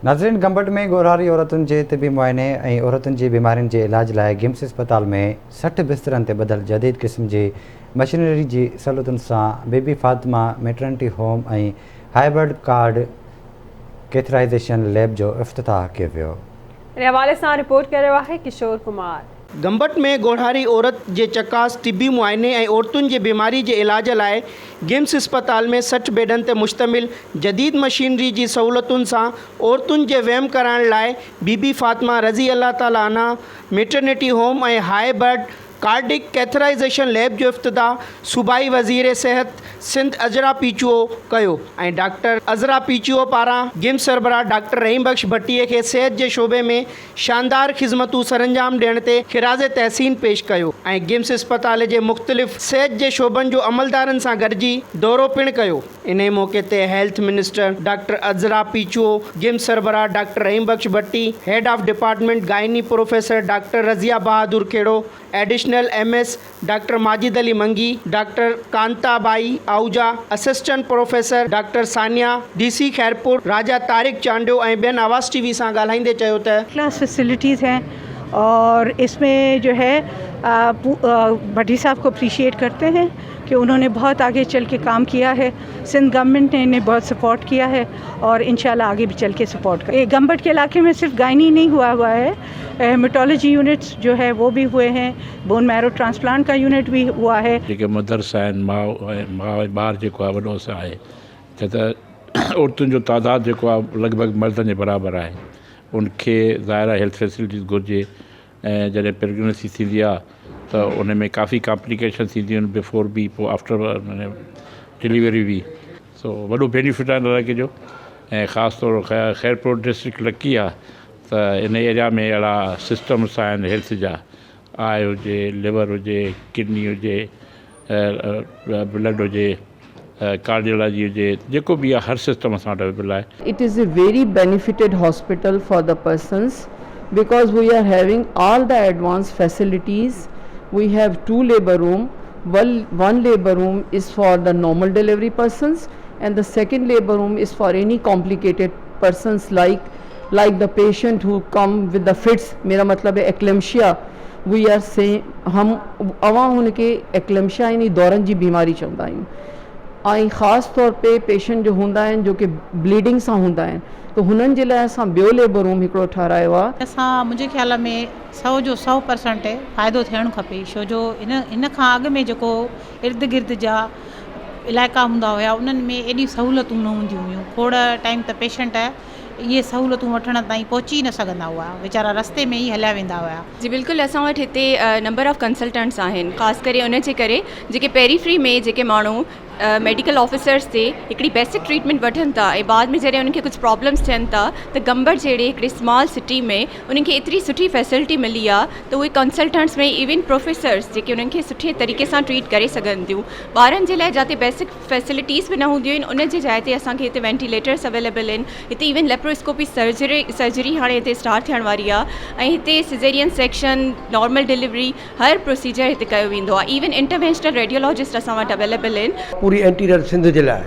ناظرين گمبٽ ۾ ڳورهاري عورتن جي طبي معائني ۽ عورتن جي بيمارين جي علاج لاء گمس اسپتال ۾ 60 بسترن تي ٻڌل جديد قسم جي مشينري جي سهولتن سان Bibi Fatima maternity home ۽ hybrid card catheterization lab جو افتتاح ڪيو ويو. ان حوالي سان رپورٽ ڪري رهيو آهي ڪشور ڪمار. گمبٽ ۾ ڳوڙهاري عورت جي چڪاس، طبي معائني ۽ عورتن جي بيماري جي علاج لاء گمس اسپتال ۾ 60 بيڊن تي مشتمل جديد مشينري جي سهولتن سان عورتن جي ويم ڪرائڻ لاء بي بي فاطمه رضي الله تعالٰي عنها maternity home ۽ hybrid cardiac catheterization lab جو افتتاح صوبائي وزير صحت سنڌ عذرا پيچوهو ڪيو ۽ ڊاڪٽر عذرا پيچوهو پاران گمس سربراهه ڊاڪٽر رحيم بخش ڀٽي کي صحت جي شعبي ۾ شاندار خذمتون سرانجام ڏيڻ تي خراج تحسين پيش ڪيو ۽ گمس اسپتال جي مختلف صحت جي شعبن جو عملدارن سان گڏجي دورو پڻ ڪيو. انهي موقعي تي health minister doctor Azra Pechuho, GIMS سربراهه doctor Rahim Bakhsh Bhatti, head of department gynae professor doctor Razia Bahadur Khuhro, additional M S doctor Majid Ali Mangi, doctor Kanta Bai Ahuja, assistant professor doctor Sania, D C Khairpur Raja Tariq Chandio ۽ ٻين آواز ٽي V سان ڳالهائيندي چيو ته. Class facilities هين اور اس ۾ جو هي ڀٽي صاحب کو اپريشيئيٽ ڪرتي هين ڪي انهون ني بهت آگي چل ڪي ڪام ڪيا هي سنڌ گورنمينٽ ني انهي بهت سپورٽ ڪيا هي اور انشاء الله آگي ڀي چل ڪي سپورٽ ڪري گمبٽ ڪي علاقي ۾ صرف گائني نهي هئا هئا هي هيميٽالوجي يونٽس جو هي وو ڀي هئي هين بون ميرو ٽرانسپلانٽ ڪا يونٽ ڀي هئا هي. جيڪي مدرس آهن ماء ۽ ماء ۽ ٻار جيڪو آهي وڏو اثر آهي ڇو ته عورتن جو تعداد جيڪو آهي لڳ ڀڳ مردن جي برابر آهي ان کي ظاهر آهي هيلٿ فيسلٽيز گهرجي ۽ جڏهن پريگننسي ٿيندي آهي ته ان ۾ ڪافي ڪامپليڪيشن ٿينديون آهن بفور به پوء آفٽر ڊليوري به سو وڏو بينيفٽ آهي علائقي جو ۽ خاص طور خيرپور ڊسٽرڪٽ لڪي آهي ته ان ايريا ۾ اهڙا سسٽمس آهن هيلٿ جا آء هجي ليور هجي ڪڊني هجي بلڊ هجي ڪارڊيولاجي هجي جيڪو به آهي هر سسٽم اسان وٽ اويليبل آهي. It is a very benefited hospital for the persons because we are having all the advance facilities we have two labour room one labour room is for the normal delivery persons and the second labour room is for any complicated persons like like the patient who come with the fits ميرا مطلب هي ايڪليمشيا V R C هم اوهان هن کي ايڪليمشيا يعني دورن جي بيماري چوندا آهيون ۽ خاص طور پي پيشنٽ جو هوندا آهن جو ڪي بليڊنگ سان هوندا آهن ته هنن جي لاء اسان ٻيو ليبر روم هڪڙو ٺهرايو آهي. ان سان منهنجي خيال ۾ سئو جو سئو پرسنٽ فائدو ٿيڻ کپي ڇو جو هن هن کان اڳ ۾ جيڪو ارد گرد جا علائقا هوندا هيا انهن ۾ ايڏيون سهولتون نه هونديون هيون کوڙ ٽائيم ته پيشنٽ اهي سهولتون وٺڻ تائين پهچي ئي نه سگهندا هئا ويچارا رستي ۾ ئي هليا ويندا هيا. جي بلڪل اسان وٽ هتي نمبر آف ڪنسلٽنٽس آهن خاص ڪري ان جي ڪري جيڪي پيريفري ۾ جيڪي ماڻهو ميڊيڪل آفيسرس تي هڪڙي بيسڪ ٽريٽمينٽ وٺن ٿا ۽ بعد ۾ جڏهن انهن کي ڪجهه پرابلمس ٿين ٿا ته گمبٽ جهڙي هڪڙي اسمال سٽي ۾ انهن کي ايتري سٺي فيسلٽي ملي آهي ته اهي ڪنسلٽنٽس ۾ ايون پروفيسرس جيڪي انهن کي سٺي طريقي سان ٽريٽ ڪري سگهن ٿيون ٻارن جي لاء جاتي بيسڪ فيسلٽيز به نه هونديون آهن ان جي جاء تي اسان کي هتي وينٽيليٽرس اويليبل آهن هتي ايون ليپروسڪوپي سرجري سرجري هاڻي هتي اسٽارٽ ٿيڻ واري آهي ۽ هتي سيزيرين سيڪشن نارمل ڊليوري هر پروسيجر هتي ڪيو ويندو آهي ايون انٽروينشنل ريڊيولاجسٽ اسان وٽ اويليبل آهن. پوري انٽيريئر سنڌ جي لاء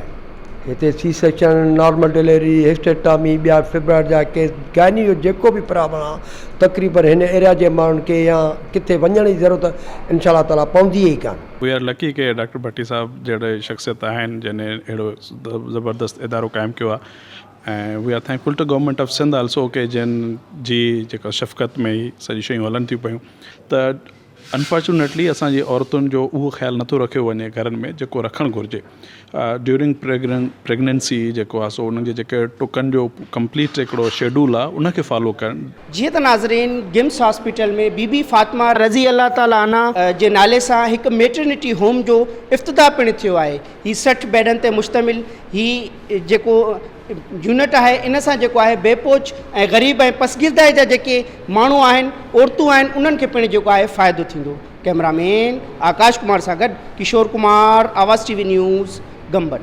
هتي C section, normal delivery, hysterectomy, ٻيا فبرائڊ جا ڪيس، گائني جو جيڪو به پرابلم آهي تقريبن هن ايريا جي ماڻهن کي يا ڪٿي وڃڻ جي ضرورت انشاء الله تعالي پوندي ئي ڪانه. وي آر لڪي ڪي ڊاڪٽر ڀٽي صاحب جهڙي شخصيت آهن جنهن اهڙو زبردست ادارو قائم ڪيو آهي ۽ we are thankful to government of Sindh also ڪي جن جي جيڪا شفقت ۾ هي سڄي شيون هلن ٿيون پيون ته انفارچونيٽلي اسان جي عورتن جو اهو خيال نٿو رکيو وڃي گهرن ۾ جيڪو رکڻ گهرجي ڊيورنگ پريگننسي جيڪو آهي سو انهن جي جيڪي ٽڪن جو ڪمپليٽ هڪڙو شيڊول آهي ان کي فالو ڪرڻ. جيئن ته ناظرين گمس هاسپيٽل ۾ بي بي فاطمه رضي الله تعالٰي عنها جي نالي سان هڪ ميٽرنٽي هوم جو افتتاح پڻ ٿيو آهي هي 60 بيڊن تي مشتمل هي جيڪو يونٽ آهي ان سان جيڪو آهي بي پهچ ۽ غريب ۽ پسگردائي جا جيڪي ماڻهو آهن عورتون آهن انهن کي پڻ جيڪو آهي فائدو ٿيندو ڪئميرا مين آڪاش ڪمار سان گڏ Kishore Kumar Awaz T V news Gambat.